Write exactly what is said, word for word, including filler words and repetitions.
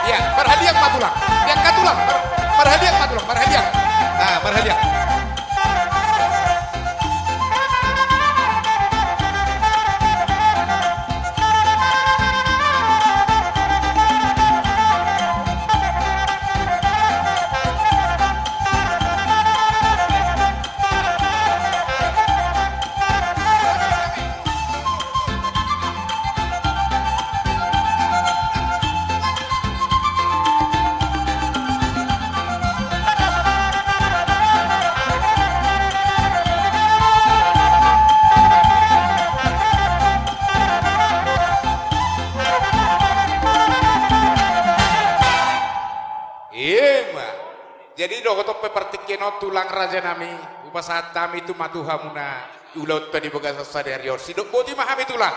Iya, marhaliang ma tulang. Diangkat tulang. Mar-, marhaliang ma tulang, marhaliang. Ah, marhaliang. Ima. Jadi dohot on pe partingkian on tulang raja nami, hupasahat hami tu ma tu hamuna ulaonta di bagasan sadari on. Sidok boti ma hami tulang.